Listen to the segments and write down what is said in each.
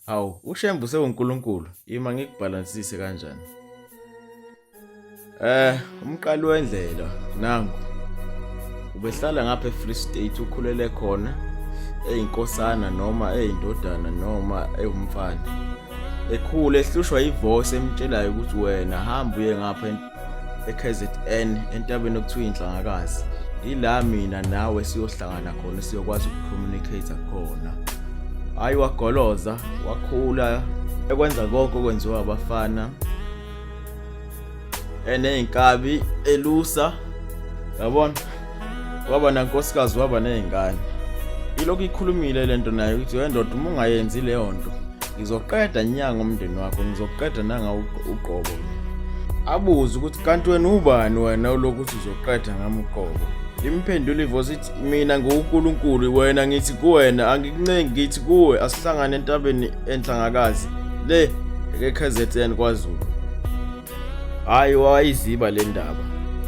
Hawu, uShembe usewuNkulunkulu. Ima ngikubhalansise kanjani? Umqali wendlela nangu. Ubehlala ngapha eFree State ukhulele khona eyinkosana noma eyindodana noma ewumfana. Ekhule ehlushwa yivoice emtshelayo ukuthi wena hamba uye ngapha eKZN entabeni okuthiwa inhlangakazi. Ila mina nawe siyohlangana khona siyokwazi ukucommunicate khona. Hayi wagoloza wakhula ekwenza konke okwenziwa abafana eney'nkabi elusa yabona waba nankosikazi waba ney'ngane ilokhu ikhulumile le nto nayo ukuthi wendoda uma ungayenzi leyo nto ngizoqeda nyanga umndeni wakho ngizoqeda nanga uqobo abuze ukuthi kanti wena ubani wena olokhu uthi uzoqeda ngami uqobo imphendula ivosi ithi mina nguwunkulunkulu wena ngithi kuwena angikuncengi ngithi kuwe asihlangane entabeni enhlangakazi le eKZN kwaZulu. Hhayi wayiziba le ndaba.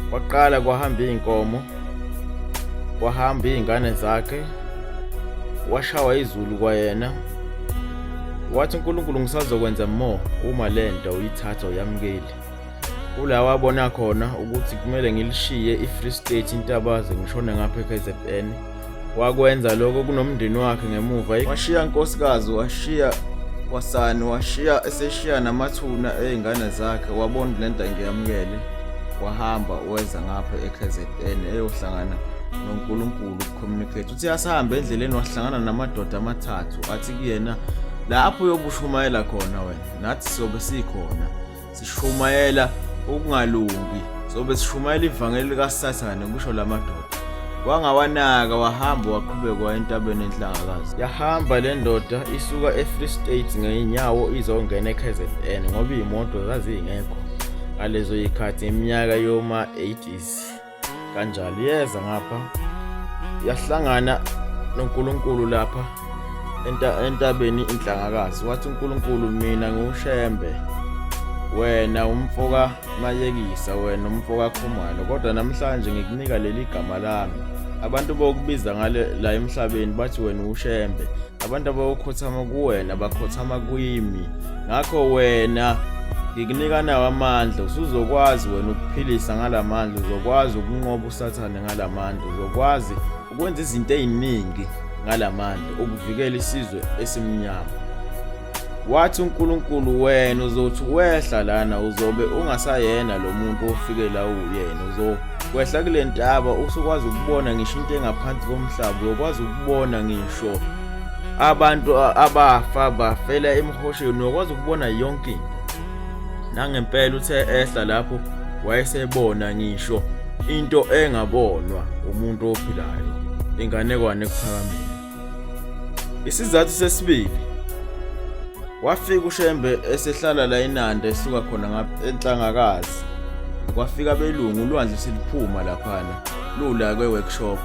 Kwaqala kwahamba iy'nkomo, kwahamba iy'ngane zakhe, washawa izulu kwayena. Wathi uNkulunkulu ngisazokwenza more uma le nto uyithatha uyamukeli. Kula wabona khona ukuthi kumele ngilishiye i-Free State intabaze ngishone ngapha e-KZN. Wakwenza lokho kunomndeni wakhe ngemuva. Washiya nkosikazi, washiya kwasani, washiya eseshiya namathuna ey'ngane zakhe, wabona le nto angiyamukele. Wahamba weza ngapha e-KZN eyohlangana noNkulunkulu ukucommunicate. Uthi asahamba endleleni wahlangana namadoda amathathu athi kuyena lapho uyobushumayela khona wena nathi siyobe sikhona. Sishumayela ukungalungi, sobe sishumayela ivangeli likaSathane, kusho la madoda. Wangawanaka wahamba waqhubeka waya entabeni enhlangakazi. Yahamba le ndoda isuka eFree State ngey'nyawo izongena eKZN ngoba iy'moto zazingekho ngalezo y'khathi iminyaka yoma-80s. Kanjalo yeza ngapha yahlangana noNkulunkulu lapha entabeni inhlangakazi wathi uNkulunkulu mina ngiwuShembe wena umfoka Mayekisa wena umfoka Khumalo kodwa namhlanje ngikunika leli gama lami abantu bokubiza ngale la emhlabeni bathi wena uShembe abantu abawukhothama kuwena bakhothama kwimi ngakho wena ngikunika nawo amandla usuzokwazi wena ukuphilisa ngalamandla uzokwazi ukunqoba usathane ngalamandla uzokwazi ukwenza izinto eziningi ngalamandla ukuvikela isizwe esimnyama wathi uNkulunkulu wena uzothi wehla lana uzobe ungasayena lo muntu ofike la uyena uzokwehla kule ntaba usukwazi ukubona ngisho into engaphansi komhlaba uyokwazi ukubona ngisho abantu abafa bafela emhosheni uyokwazi ukubona yonke into nangempela uthe ehla lapho wayesebona ngisho into engabonwa umuntu ophilayo inganekwane ekuphakameni Isizathu sesibili wafika uShembe esehlala la eNanda esuka khona ngapha eNhlangakazi kwafika abelungu ulwandle seliphuma laphana lula kwe-workshop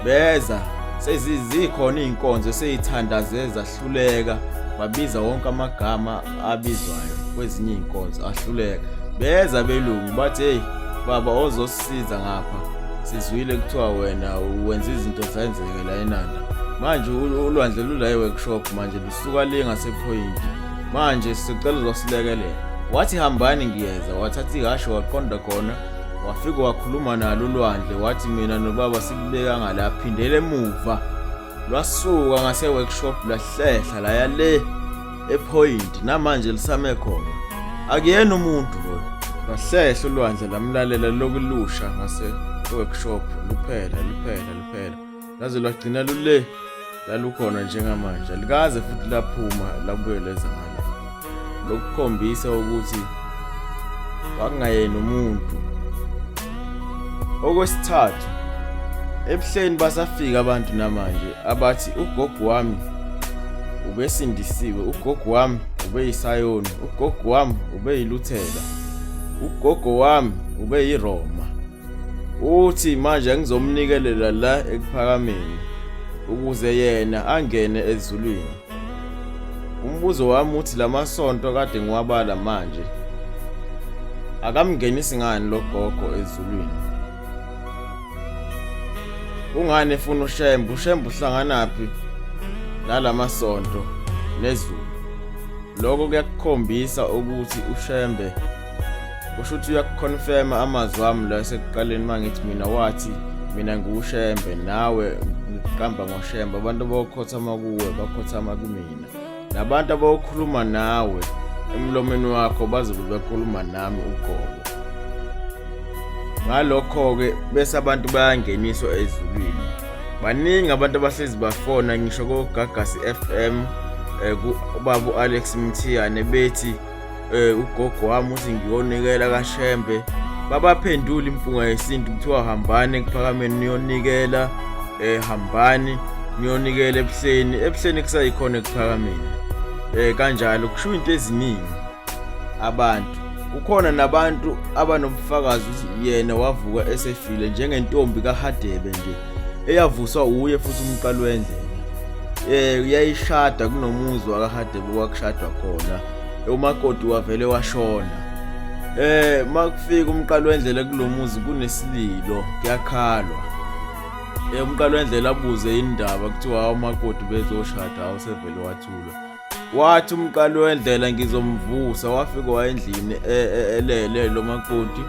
beza sezikhona iy'nkonzo eseyithandaze zahluleka babiza wonke amagama abizwayo kwezinye iy'nkonzo ahluleka beza abelungu bathi heyi baba ozosisiza ngapha sizwile kuthiwa wena wenza izinto zenzeke la eNanda manje ulwandle lula e-workshop manje lusuka le ngasephoyinti manje sicela uzosilekelela wathi hambani ngiyeza wathatha ihhashi waqonda khona wafike wakhuluma nalo ulwandle wathi mina nobaba sikubeka ngala phindele emuva lwasuka ngase-workshop lwahlehla laya le ephoyinti namanje lisame khona akuyena umuntu loyo lwahlehla ulwandle lamlalela lokhu lusha ngase-workshop luphela luphela luphela laze lwagcina lule lalukhona njengamanje alikaze futhi laphuma labuye leza ngale lokukhombisa ukuthi kwakungayena umuntu okwesithathu ebuhleni basafika abantu namanje abathi ugogo wami ubesindisiwe ugogo wami ubeyisayoni ugogo wami ubeyiluthela ugogo wami ubeyiroma Uthi manje ngizomnikelela la ekuphakameni ukuze yena angene ezulwini. Umbuzo wami uthi lamasonto kade ngiwabala manje akamngenisi ngani lo gogo ezulwini? Kungani efuna uShembe? UShembe uhlanganaphi nalamasonto? nezulu. Lokho kuyakukhombisa ukuthi uShembe kusho ukuthi uyakuconfirma amazwi ami la sekuqaleni mangithi mina wathi mina ngiwuShembe nawe ngiqamba ngoShembe abantu abawukhothama kuwe bakhothama kumina nabantu abawukhuluma nawe emlomeni wakho bazobe bekhuluma nami uqobo. Ngalokho-ke bese abantu bayangeniswa ezulwini. Baningi abantu abahlezi bafona ngisho koGagasi FM eh, ubaba u-Alex Mthiyane bethi eh, ugogo wami uthi ngiyonikela kaShembe. Babaphendula impunga yesintu kuthiwa hambani ekuphakameni niyonikela eh, hambani niyonikela ebuhleni ebuhleni kusayikhona ekuphakameni eh kanjalo kusho into eziningi abantu kukhona nabantu abanobufakazi ukuthi yena wavuka esefile njengentombi kaHadebe nje eyavuswa uye futhi umqali wendlela eh yayishada kunomuzi wakaHadebe kwakushadwa khona umakoti wavele washona eh makufika umqali wendlela kulomuzi kunesililo kuyakhalwa eh umqali wendlela abuze indaba kuthiwa umakoti bezoshada awusevele wathula Wathi umqali wendlela ngizomvusa wafika wayendlini e, e, elele lo makoti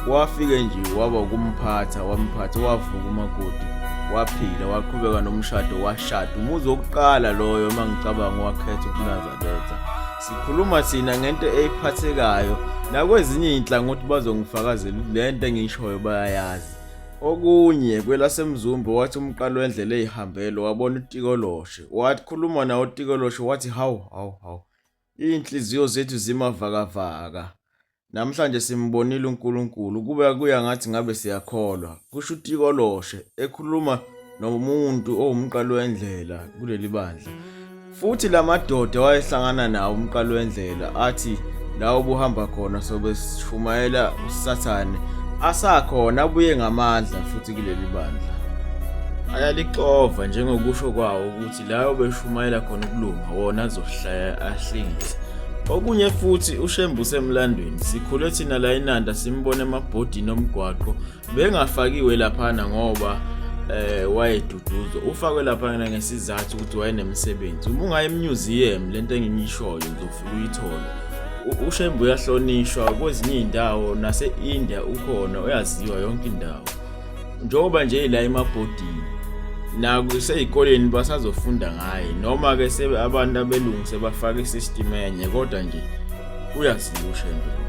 wafike nje waba ukumphatha wamphatha wavuka umakoti waphila waqhubeka nomshado washada umuzi wokuqala loyo uma ngicabanga wakhetha ubuNazaretha sikhuluma thina ngento eyiphathekayo nakwezinye iy'nhlangothi bazongifakazela ukuthi le nto engiyishoyo bayayazi Okunye kwelaseMzumbe wathi umqali wendlela eyihambele wabona utikoloshe wakhuluma nawo utikoloshe wathi hawu hawu hawu iy'nhliziyo zethu zimavakavaka namhlanje simbonile uNkulunkulu kube kuya ngathi ngabe siyakholwa kusho utikoloshe ekhuluma nomuntu owumqali wendlela kuleli bandla Futhi lamadoda wayehlangana nawo umqali wendlela athi la ubuhamba khona sobe sishumayela uSathane asakhona abuye ngamandla futhi kuleli bandla. Ayalixova njengokusho kwawo ukuthi la ubeshumayela khona ukulunga wona azohlaya ahlengise. Okunye futhi uShembe usemlandweni sikhule thina la eNanda simbona emabhodini omgwaqo Bengafakiwe laphana ngoba eh wayeduduzwa ufakwe laphana ngesizathu ukuthi wayenemisebenzi uma ungaye emuseum lento engiyishoyo uzofika uyithole uShembe uyahlonishwa kwezinye izindawo nase-India ukhona uyaziwa yonke indawo njengoba nje la emabhodini nakuseyikoleni basazofunda ngaye noma ke sebe abantu abelungu sebafaka isystem enye kodwa nje uyaziwa uShembe.